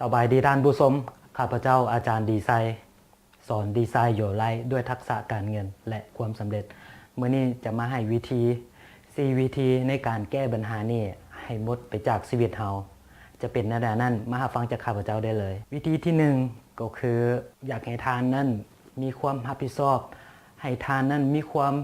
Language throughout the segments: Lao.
ສະບາຍດີທ່ານຜູ້ຊົມ, ຂ້າພະເຈົ້າອາຈານດີໄຊ ສອນ Design Your Life ດ້ວຍທັກສະການເງິນ ແລະ ຄວາມສຳເລັດ. ມື້ນີ້ຈະມາໃຫ້ວິທີ ສີ່ວິທີໃນການແກ້ບັນຫາໜີ້ໃຫ້ໝົດໄປຈາກຊີວິດເຮົາ. ຈະເປັນແນວໃດນັ້ນ ມາຮັບຟັງຈາກຂ້າພະເຈົ້າໄດ້ເລີຍ. ວິທີທີໜຶ່ງ ກໍຄື ຢາກໃຫ້ທ່ານນັ້ນມີຄວາມຮັບຜິດຊອບ, ໃຫ້ທ່ານນັ້ນມີຄວາມ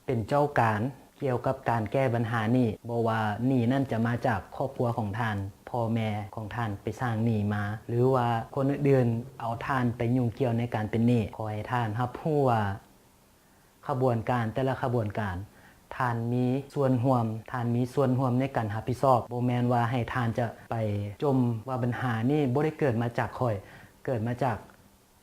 ເປັນເຈົ້າການກ່ຽວກັບການແກ້ບັນຫາໜີ້. ບໍ່ວ່າໜີ້ນັ້ນຈະມາຈາກຄອບຄົວຂອງທ່ານ, ພໍ່ແມ່ຂອງທ່ານໄປສ້າງໜີ້ມາ ຫຼືວ່າຄົນອື່ນໆເອົາທ່ານໄປຫຍຸ້ງກ່ຽວໃນການເປັນໜີ້, ຂໍໃຫ້ທ່ານຮັບຮູ້ວ່າຂະບວນການແຕ່ລະຂະບວນການ ທ່ານມີສ່ວນຮ່ວມ, ທ່ານມີສ່ວນຮ່ວມໃນການຮັບຜິດຊອບ. ບໍ່ແມ່ນວ່າໃຫ້ທ່ານຈະໄປຈົ່ມວ່າບັນຫານີ້ບໍ່ໄດ້ເກີດມາຈາກຂ້ອຍ, ເກີດມາຈາກ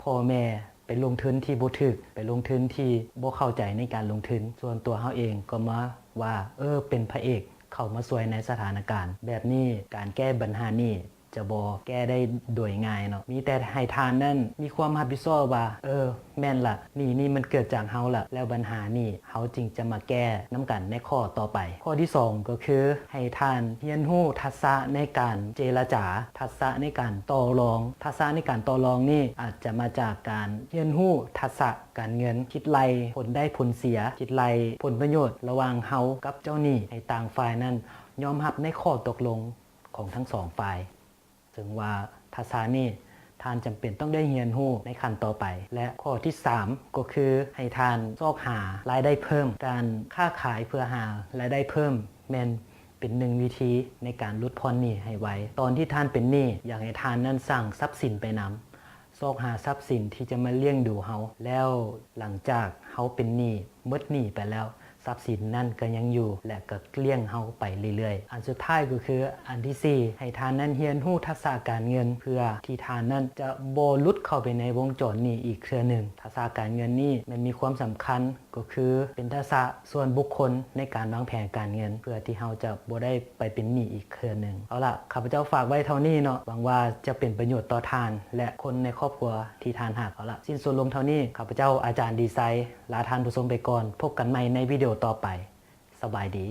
ພໍ່ແມ່ໄປລົງທຶນທີ່ບໍ່ຖືກ, ໄປລົງທຶນທີ່ບໍ່ເຂົ້າໃຈໃນການລົງທຶນ. ສ່ວນຕົວເຮົາເອງກໍມາວ່າ ເອີ ເປັນພະເອກເຂົ້າມາຊ່ວຍໃນສະຖານະການແບບນີ້. ການແກ້ບັນຫານີ້ຈະບໍ່ແກ້ໄດ້ໂດຍງ່າຍເນາະ. ມີແຕ່ໃຫ້ທ່ານນັ້ນມີຄວາມຮັບຜິດຊອບວ່າ ເອີ ແມ່ນລະ, ໜີ້ນີ້ມັນເກີດຈາກເຮົາລະ, ແລ້ວບັນຫານີ້ເຮົາຈຶ່ງຈະມາແກ້ນຳກັນໃນຂໍ້ຕໍ່ໄປ. ຂໍ້ທີສອງ ກໍຄື ໃຫ້ທ່ານຮຽນຮູ້ທັກສະໃນການເຈລະຈາ, ທັກສະໃນການຕໍ່ລອງ. ທັກສະໃນການຕໍ່ລອງນີ້ອາດຈະມາຈາກການຮຽນຮູ້ທັກສະການເງິນ, ຄິດໄລ່ຜົນໄດ້ຜົນເສຍ, ຄິດໄລ່ຜົນປະໂຫຍດລະຫວ່າງເຮົາກັບເຈົ້າໜີ້, ໃຫ້ຕ່າງຝ່າຍນັ້ນຍອມຮັບໃນຂໍ້ຕົກລົງຂອງທັງສອງຝ່າຍ. ເຊິ່ງວ່າທັກສະນີ້ທ່ານຈຳເປັນຕ້ອງໄດ້ຮຽນຮູ້ໃນຂັ້ນຕໍ່ໄປ. ແລະ ຂໍ້ທີສາມ ກໍຄືໃຫ້ທ່ານຊອກຫາລາຍໄດ້ເພີ່ມ. ການຄ້າຂາຍເພື່ອຫາລາຍໄດ້ເພີ່ມແມ່ນເປັນໜຶ່ງວິທີໃນການຫຼຸດຜ່ອນໜີ້ໃຫ້ໄວ. ຕອນທີ່ທ່ານເປັນໜີ້, ຢາກໃຫ້ທ່ານນັ້ນສ້າງຊັບສິນໄປນຳ, ຊອກຫາຊັບສິນທີ່ຈະມາລ້ຽງດູເຮົາ. ແລ້ວຫຼັງຈາກເຮົາເປັນໜີ້, ໝົດໜີ້ໄປແລ້ວ, ຊັບສິນນັ້ນກໍຍັງຢູ່ ແລະ ກໍລ້ຽງເຮົາໄປເລື້ອຍໆ. ອັນສຸດທ້າຍກໍຄື ອັນທີສີ່ ໃຫ້ທ່ານນັ້ນຮຽນຮູ້ທັກສະການເງິນ ເພື່ອທີ່ທ່ານນັ້ນຈະບໍ່ຫຼຸດເຂົ້າໄປໃນວົງຈອນໜີ້ອີກເທື່ອໜຶ່ງ. ທັກສະການເງິນນີ້ແມ່ນມີຄວາມສຳຄັນ ກໍຄືເປັນທັກສະສ່ວນບຸກຄົນໃນການວາງແຜນການເງິນ ເພື່ອທີ່ເຮົາຈະບໍ່ໄດ້ໄປເປັນໜີ້ອີກເທື່ອໜຶ່ງ. ເອົາລະ, ຂ້າພະເຈົ້າຝາກໄວ້ເທົ່ານີ້ເນາະ. ຫວັງວ່າຈະເປັນປະໂຫຍດຕໍ່ທ່ານ ແລະ ຄົນໃນຄອບຄົວທີ່ທ່ານຮັກ. ເອົາລະ, ສິ້ນສຸດລົງເທົ່ານີ້. ຂ້າພະເຈົ້າອາຈານດີໄຊ ລາທ່ານຜູ້ຊົມໄປກ່ອນ. ພົບກັນໃໝ່ໃນວິດີໂອຕໍ່ໄປ. ສະບາຍດີ.